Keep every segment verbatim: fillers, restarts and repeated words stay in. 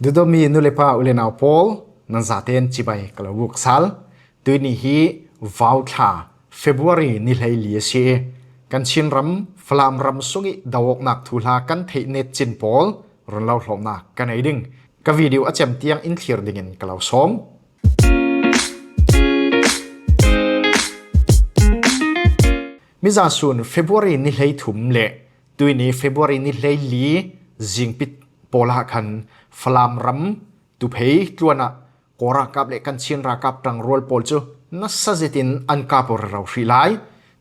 Duhdawtmi nulepa ulenau pawl, nan zaten cibai ka lo buk sal. Tuini hi vauthla February ni hleili a si i, kan Chinram Falam ram sungih do-awknak thuhla kan theih netcin pawl run lo hlawmnak ka nei ding. Ka video a cem tiang in thlir dingin ka lo sawm. Mizansun February ni hleithum le tuini February ni hleili zingpit pawlah khan Falam ram Tuphei tluanah Kawl ralkap le kan Chin ralkap ṭangrual pawl cu nasa zetin an kap aw rero hrih lai.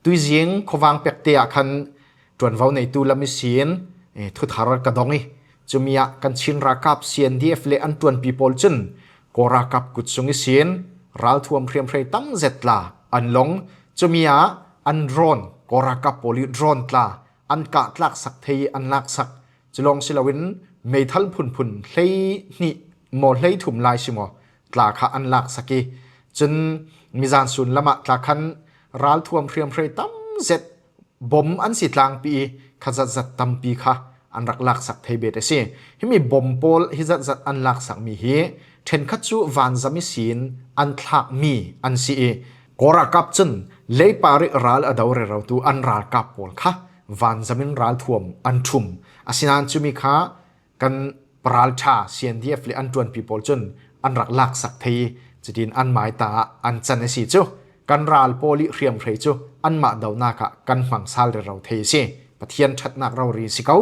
Tuizing khuavang pekte ah khan ṭuanvo neitu lam ihsin, eh, thuthar ka dong i, cumi ah kan Chin ralkap C N D F le an ṭuanpi pawl cun Kawl ralkap kut sung ihsin ralthuam hriamhrei tam zet tla an long. Cumi ah an drone, Kawl ralkap pawl i drone tla an kah tlaksak thei i an laksak. Culawng si loin meithal phunphun hleihnih maw hleithum lai si maw tla kha an laksak i, cun mizansun lamah tla khan ralthuam hriamhrei tam zet bom an si tlangpi i kha zatzat tampi kha an rak laksak thei bet a si. Himi bom pawl hi zatzat an laksakmi hi ṭhenkhat cu vanzam ihsin an thlakmi an si i, Kawl ralkap cun leipar i ral a do rerotu an ralkap pawl kha vanzam in ralthuam an ṭhum. Asinain cumi kha kan paralṭha C N D F le an ṭuanpi pawl cun an rak laksak thei i, cutin an maita ah an can a si cu. Kan ral pawl i hriamhrei cu anmah donak ah kan hmang sal rero thei a si. Pathian ṭhatnak rori a si ko.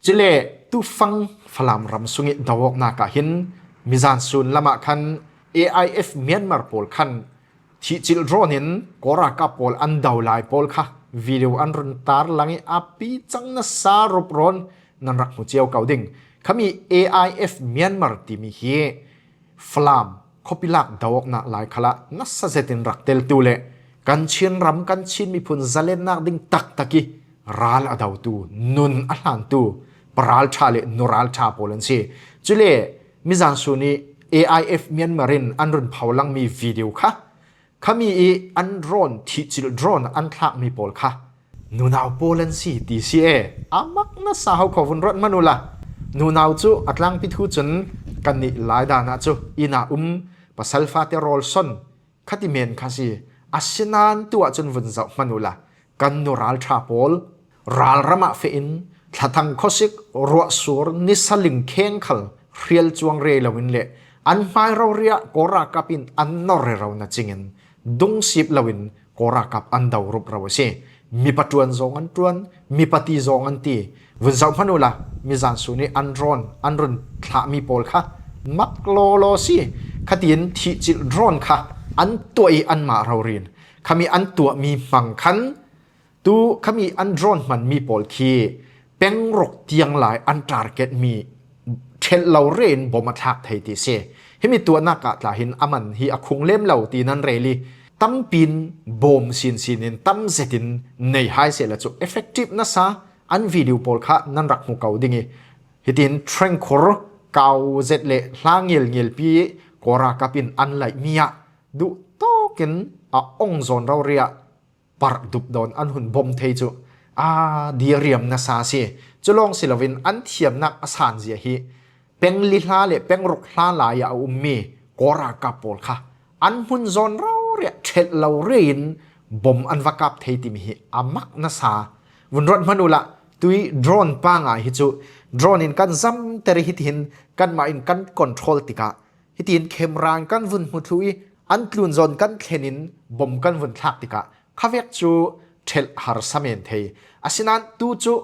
Cule tufang Falam ram sungih do-awknak ah hin mizansun lamah khan A I F Myanmar pawl khan thihcilh drone in Kawl ralkap pawl an do lai pawl kha video an run tarlang i a pi cang nasa rup rawn nan rak hmu cio ko ding. Khami A I F Myanmar timi hi Falam khuapi lak do-awknak lai khalah nasa zetin rak teltu le kan Chin ram, kan Chin miphun zalennak ding taktak i ral a dotu, nun a hlantu paralṭha le nuralṭha pawl an si. Cule mizansun i A I F Myanmar in an run pholangmi video kha khami i an drone, thihcilh drone an thlakmi pawl kha nunau pawl an si ti si e. A mak nasa ho kho, vun ruat hmanh uhla. Nunau cu a tlangpi thu cun kannih lai dan ah cu inn ah um pasal fate rawl son khati men kha si. Asinain tu ah cun vun zoh hmanh uhla, kan nuralṭha pawl ralram ah feh in thlathang khuasik, ruahsur, nisaling kheng khal hrial cuang rei loin le an hmai rori ah Kawl ralkap in an nor rero na cingin dungsip loin Kawl ralkap an do rup ro a si. Mipa ṭuan zong an ṭuan, mipa ti zong an ti. Vun zoh hmanh uhla, mizansun i an drone an run thlahmi pawl kha mak lawlaw si. Khatin thihcilh drone kha an tuah i anmah rori in khami an tuahmi hmang khan tu khami an drone hmanmi pawl khi peng ruk tiang lai an target mi ṭhelh lo re in bom a thlak thei ti si. Himi tuahnak ah tla hin a man hi a khung lem lo ti nan rel i, tampi in bom sinsin in tam zetin nei hai sehla cu effective nasa an video pawl kha nan rak hmu ko ding i, hitin Trengkhur kau zet le hla ngialngialpi Kawl ralkap in an laihmi ah duhtawk in a ong zawn rori ah parh dup dawn an hun bom thei cu a diriam nasa si. Cu lawng si loin an thiamnak a sanzia hi peng li hla le peng ruk hla lai ah a ummi Kawl ralkap pawl kha an hmun zawn rori ah ṭhelh lo re in bom an va kap thei timi hi a mak nasa. Vun ruat hmanh uhla, tui drone pangai hi cu drone in kan zamter i hitihin kanmah in kan control tikah, hitin camera in kan vun hmu thluh i an tlun zawn kan thlen in bom kan vun thlak tikah khavek cu ṭhelh harsa men thei. Asinain tu cu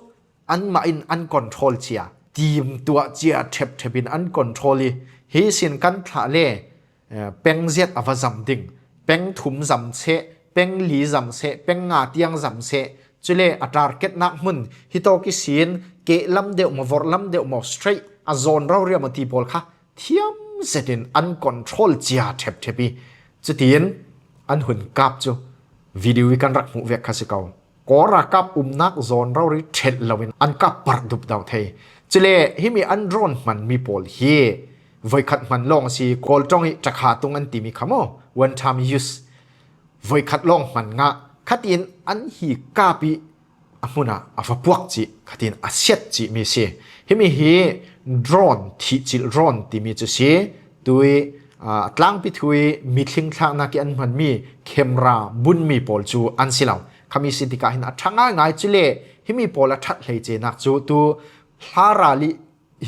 anmah in an control cia, team tuah cia ṭhepṭhep in an control i, hi sin kan thlah le, eh, peng ziat a va zam ding, peng thum zam seh, peng li zam seh, peng nga tiang zam seh, cule a targetnak hmun hitawk ihsin keh lam deuh maw, vorh lam deuh maw, straight a zawn rori a maw ti pawl kha thiam zetin an control cia ṭhepṭhep i, cutin an hun kap cu video i kan rak hmuh vek kha si ko. Kawl ralkap umnak zawn rori ṭhelh loin an kap parh dup dau thei. Cule himi an drone hmanmi pawl hi voikhat hman lawng a si, Kawl ṭong i ṭakha tung an timi kha maw, one time use, voikhat lawng hman ngah, khatin an hi kap i a hmun ah a va puak cih, khatin a siat cihmi si. Himi hi drone, thihcilh drone timi cu si, tui, aa, tlangpi thui mi thlingthlaknak i an hmanmi camera bunmi pawl cu an si lo. Khami si tikah hin a ṭha ngaingai. Cule himi pawl a ṭhat hleicenak cu tu hla ral i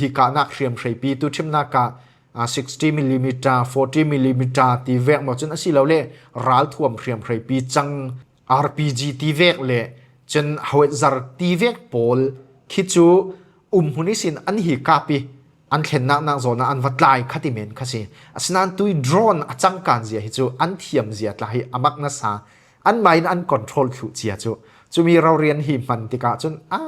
hi kahnak hriamhreipi, tu ṭhimnak ah, aa, sixty millimeter, forty millimeter ti vek maw, cun asilole ralthuam hriamhreipi cang, R P G ti vek le cun hawitzer ti vek pawl khi cu umhmun ihsin an hi kap i an thlennak nak zawn ah an va tlai kha ti men kha si. Asinain tui drone a cangkan zia hi cu an thiam zia tla hi a mak nasa, anmah in an control thluh cia cu, cumi rorian hi hman tikah cun a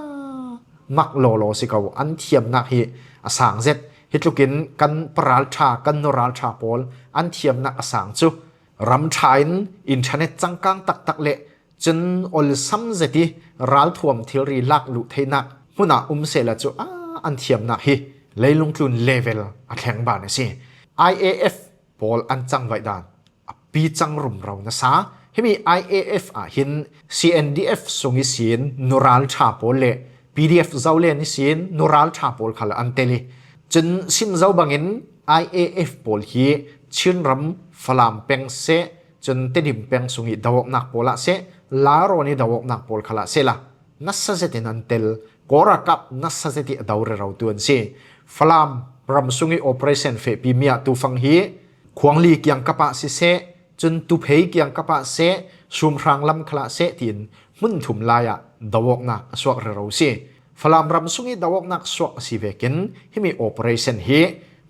mak lawlaw si ko, an thiamnak hi a sang zet. Hi tlukin kan paralṭha, kan nuralṭha pawl an thiamnak a sang cu, ram ṭha in internet cangkang taktak le cun olsam zet i ralthuam thilri lak luh theinak hmun ah um sehla cu, a, an thiamnak hi leilungtlun level a thleng ban a si. I A F pawl an cangvaih dan a pi cang rumro nasa. Himi I A F ah hin C N D F sung ihsin nuralṭha pawl le P D F Zoland ihsin nuralṭha pawl khal an tel i, cun sim zo bangin I A F pawl hi Chinram Falam peng seh, cun Tedim peng sung i do-awknak pawl ah seh, Larawn i do-awknak pawl khal ah sehla nasa zetin an tel. Kawl ralkap nasa zet i a do rero tu an si. Falam ram sung i operation fehpi mi ah tufang hi Khuangli kiangkap ah siseh, cun Tuphei kiangkap ah seh, Sumhrang lam khal ah seh tiin hmun thum lai ah do-awknak a suak rero si. Falam ram sung i do-awknak suak a si vekin himi operation hi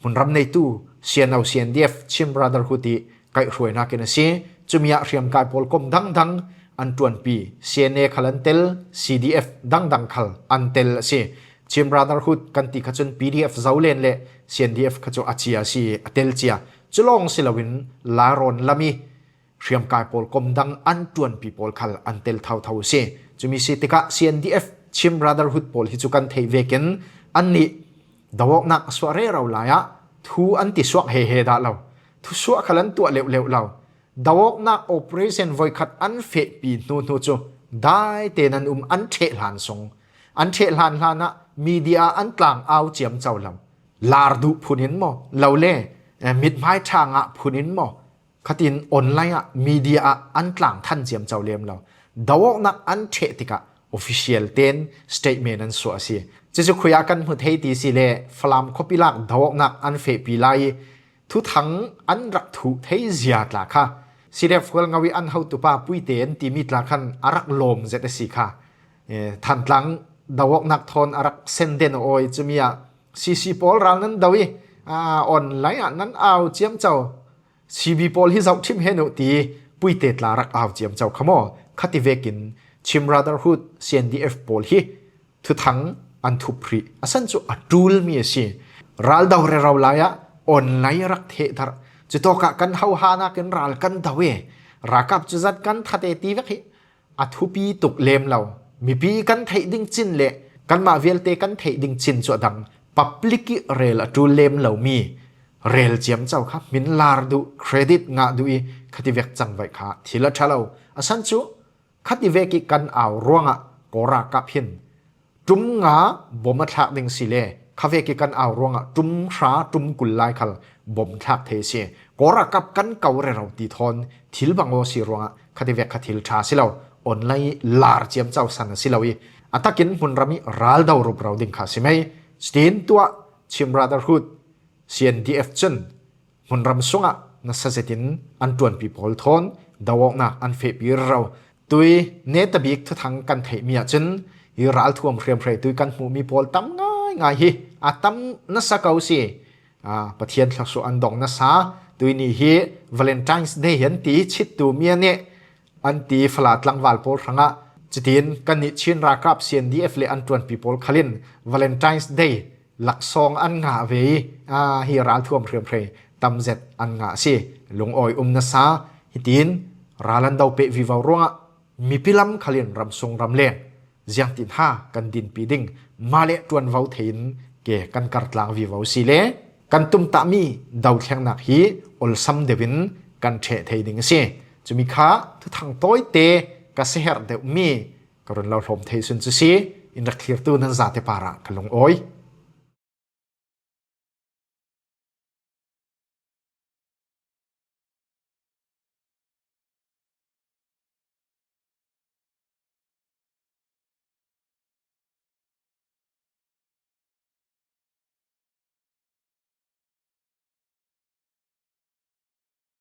hmunram neitu C N O, C N D F, Chin Brotherhood i kaihhruainak in a si. Cumi ah hriamkai pawl kom dangdang an ṭuanpi, C N A khal an tel, C D F dangdang khal an tel a si. Chin Brotherhood kan ti kha cun P D F Zoland le C N D F kha cu a cia a si, a tel cia. Cu lawng si loin Larawn lam i hriamkai pawl kom dang an ṭuanpi pawl khal an tel thotho a si. Cumi si tikah C N D F, Chin Brotherhood pawl hi cu kan theih vekin annih do-awknak a suah rero lai ah thu an ti suak hehe dah lo. Thusuah khal an tuah leuhleuh lo. Do-awknak operation voikhat an fehpi hnuhnu cu dai tein an um, an ṭheh hlan sung. An ṭheh hlan hlan ah media an tlang au ciamco lo. Lar duh phun in maw, lo le, eh, mithmai ṭha ngah phun in maw, khatin online ah media ah an tlang than ciamco lem lo. Do-awknak an ṭheh tikah official tein statement an suah a si. Cucu khui ah kan hmu thei ti si le Falam khuapi lak do-awknak an fehpi lai i thuthang an rak thuh thei zia tla kha C D F Hualngo i an hotupa Puite an timi tla khan a rak lawm zet a si kha. Eh, Thantlang do-awknak thawn a rak senden aw i, cumi ah C C pawl ral nan do i, ah, online ah nan au ciamco, C B pawl hi zohṭhim hen uh ti Puite tla rak au ciamco kha maw? Khati vekin Chin Brotherhood, C N D F pawl hi thuthang an thup hrih a san cu a ṭulmi a si. Ral do rero lai ah online rak thehdarh, cutawkah kan hohanak in ral kan do e, ralkap cuzat kan that e ti vek hi a thupi tuk lem lo. Mipi kan theih ding cin le kanmah vialte kan theih ding cin cu a dang, public i rel a ṭul lem lomi rel ciamco kha hmin lar duh, credit ngah duh i khati vek cangvaih kha thil a ṭha lo. A san cu khati vek i kan au ruangah Kawl ralkap hin ṭum nga bom a thlak ding si le kha vek i kan au ruangah ṭum hra, ṭum kul lai khal bom thlak thei a si. Kawl ralkap kan ko rero ti thawn thil bang aw si ruangah khati vek kha thil ṭha si lo. Online lar ciamco san a si lo i a takin hmunram i ral do rumro ding kha si mai. Cutin tuah Chin Brotherhood, C N D F cun hmunram sungah nasa zetin an ṭuanpi pawl thawn do-awknak an fehpi rero. Tui netabik thuthang kan theihmi ahcun hi ralthuam hriamhrei tui kan hmuhmi pawl tam ngaingai hi a tam nasa ko si. Aa, Pathian thluasuah an dong nasa. Tuini hi Valentine's Day an ti, chittu mi a neh an ti Falam tlangval pawl hrangah. Cutin kannih Chin ralkap, C N D F le an ṭuanpi pawl khalin Valentine's Day laksawng an ngah ve i, aa, hi ralthuam hriamhrei tam zet an ngah a si. Lungawi um nasa. Hitin ral an do peh vivo ruangah mipi lam khalin ramsung ramleng ziangtin ha kan dinpi ding, mah le ṭuanvo thei in ke kan kartlang vivo si le kan tumtahmi dothlengnak hi olsam deuh in kan ṭheh thei ding a si. Cumi kha thuthang tawite ka siaherh deuhmi ka run lo hlawm thei sun cu si. In rak thlirtu nan zate parah ka lungawi.